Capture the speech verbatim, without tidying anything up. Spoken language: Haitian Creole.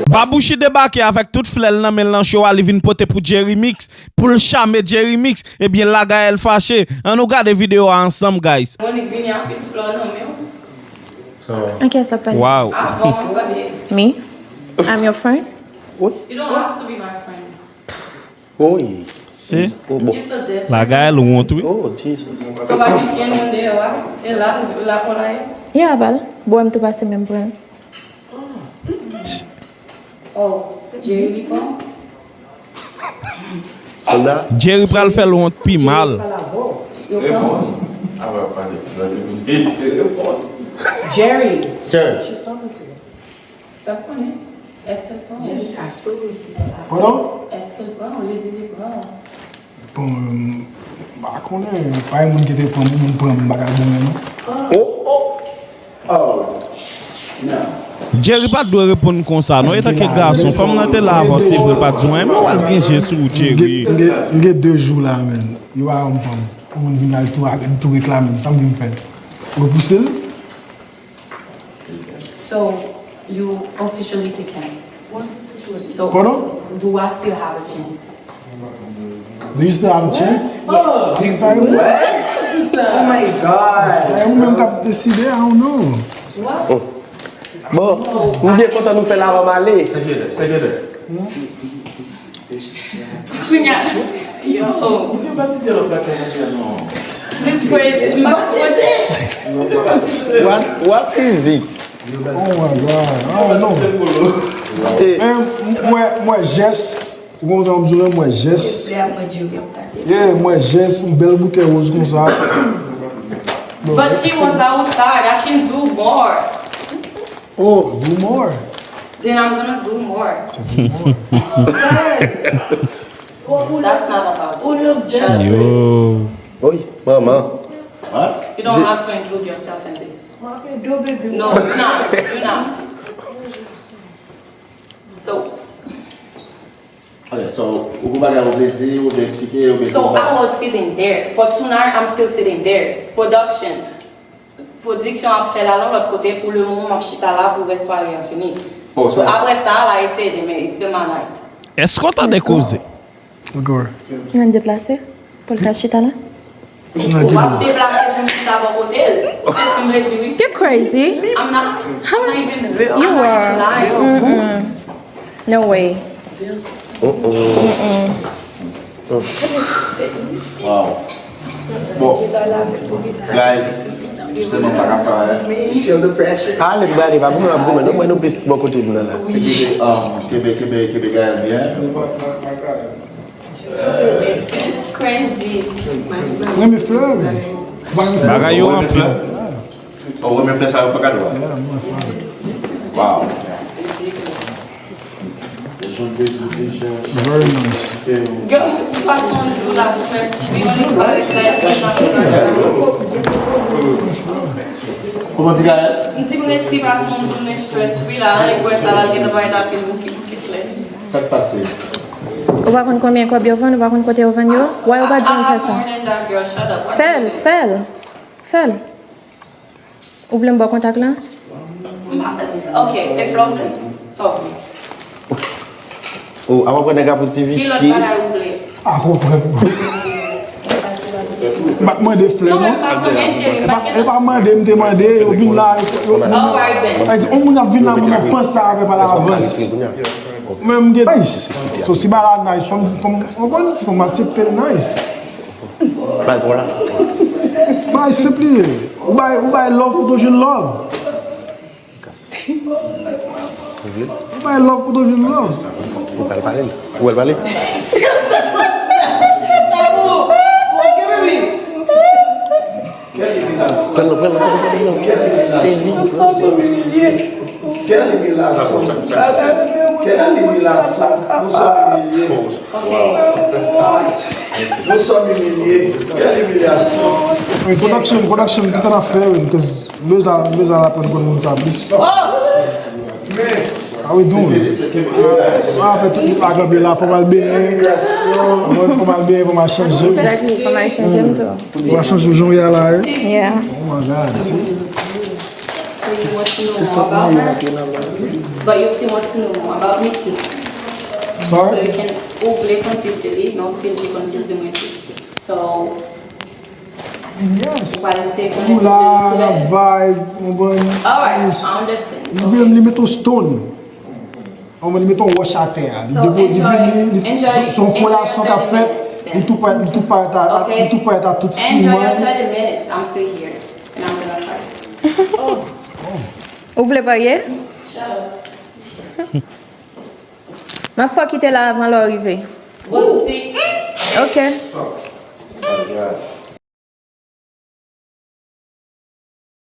Babouchi debake avèk tout flè l nan men l nan show a, li vin pote pou Jerry Mix, pou l chame Jerry Mix. Ebyen, la Gaëlle fache. Ann nou gade videyo a ansanm, guys. Monique vini ak yon flè nan men w. An kiyès ap pale? Wow. Avan w pale. Me? I'm your friend? You don't have to be my friend. Woy. Se la Gaëlle wont wi. Oh Jesus. So pa gen fyen nan deyò a? E la, la pou la ye? Yeah, bal. Bwè m tou pase menm pran. Oh, Jerry li pran. Solda. Jerry pral fè l wont pi mal. Yo pran. Jerry. Jerry. Sa konnen? Èske l pran? Jerry ka souri. Pardon? Èske l pran? Ou li di li pran. Bon, m pa konnen, pa gen moun ki te pran m, moun pran m, m pa ka goumen non. Oh. Oh. No. Jerry pa t dwe reponn konsa non, etanke gason, fanm nan te la avè w, se vre, pa t di w anyen, men w al gen je sou ou, Jerry. M gen de jou la, men. Yo pa janm pran m. Yon moun vin la, li tou, li tou reklame m, sa m vin fè? Repouse l? So, you officially taken. So, Pardon? Do I still have a chance? Do you still have a chance? Yes. Things are Oh my God. Sa e ou menm k ap deside, I don't know. What? Bon, m byen kontan nou fè l avan m ale. Sèvyè, sèvyè. Kounya, yo. Ou te batize lòt la fè manje non. This crazy. M pa kouche. What, what is it? Oh my God, I don't know. Eh, Men m wè, m wè jès, ou konprann sa m di w la, m wè jès. Yeah, m wè jès, yon bèl boukè woz konsa. But she was outside. I can do more. Oh, do more. Then I'm gonna do more. That's not about you. Shut up. Yo. Oi, manman. You don't have to include yourself in this. No, you're not. You're not. So, Ok, so, ou gon bagay ou vle di, ou vle eksplike, ou vle So I was sitting there. For tonight, I'm still sitting there. Production. Pwodiksyon ap fè la nan lòt kote, pou le moman m ap chita la pou rès sware an fini. Oh, So apre sa, la eseye demen, it's still my night. Èske w tande koze? Look at her. Nan deplase pou l ka chita la? Ou ap deplase pou m chita bò kote l. Èske m vle di wi? You crazy? I'm not, I'm not even, You I'm not are. even lying. Mm-mm. No way. Wow. Bon. Guys, jisteman, m pa ka fè anyen. Feel the pressure. Ale, m ale, pa goumen, pa goumen. Non, mwen nou plis bò kote m nan la. Kebe, um, kebe, kebe, kebe Gaëlle byen. It's crazy. Renmen flè, wi. Ou pa renmen flè? Bagay yo anpil. Ou renmen flè sa yo fè kado a? Yeah, mwen fè. Wow. Very nice. Girl, si pa son jou la stress free, mwen pa regrèt. Kòman di Gaëlle? M di mwen si pa son jounen stress free la, ann wè sa la gentan parèt apil bouki bouki flè. Sa k pase? Ou pa konn konbyen kòb yo vann, ou pa konn kote yo vann yo? Why ou pa janm fè sa? More than that, girl, shut up. Fè l, fè l, fè l. Ou vle m ba w kontak la? M pa, ok, e flè w vle? Sa w vle? Oh, apa pran nèg la pou ti Ki lòt visye. Bagay ou vle? A konprann. M pa t mande flè Non, men non. m pa konnen, cheri, m pa E pa mande, m te mande, yo vin la, yo, yo, Alright then. Like, yon moun ap vin la, moun ap panse sa avè pa la avans. Men m gen nice. So, si ba la nice, fòm, fòm, konprann, fòm aksepte l nice. Bay bon la. Bay senp li ye. Ou bay, ou bay love pou toujou love. Ou bay love pou toujou love. Ou pral pale. Ou pral pale. Pran non, pran non, pran non, pran non. Kèl imilyasyon. Kèl imilyasyon. Kèl imilyasyon. Nou sòm imilye. Nou sòm imilye. Kèl imilyasyon. Hey, production, production, kisa n ap fè, wi? Because Loza, Loza la pran konn moun sa plis. Men, How we doing? Ah, fè tout moun pa kanpe la, fò m al benyen. Fò m al benyen, fò m al chanje. Exactly, fò m al chanje m tou. Fò m al chanje jan w ye a la, eh? Yeah. Oh my God, see? So you want to know more about her? But you still want to know more about me too. So Sorry? you can, ou vle konn plis de li, men ou still vle konn plis de mwen tou. So, Yes. ou pral eseye Nou konnen plis la, de nou n ap toulède. Vibe, nou bon. Alright, I understand. Li vle li met yon stone. An mwen, li met yon wòch atè a. Li So, depo- li enjoy- vini, li- enjoy- se- se yon enjoy fwondasyon k ap your fèt, thirty minutes, li tou parèt, li tou parèt a, Okay. li tou parèt a tout Enjoy your siman. thirty minutes. I'm still here. And I'm gonna fight. Ou vle parye? Shut up. M ap fè w kite la avan lè w rive. We'll see. Ok.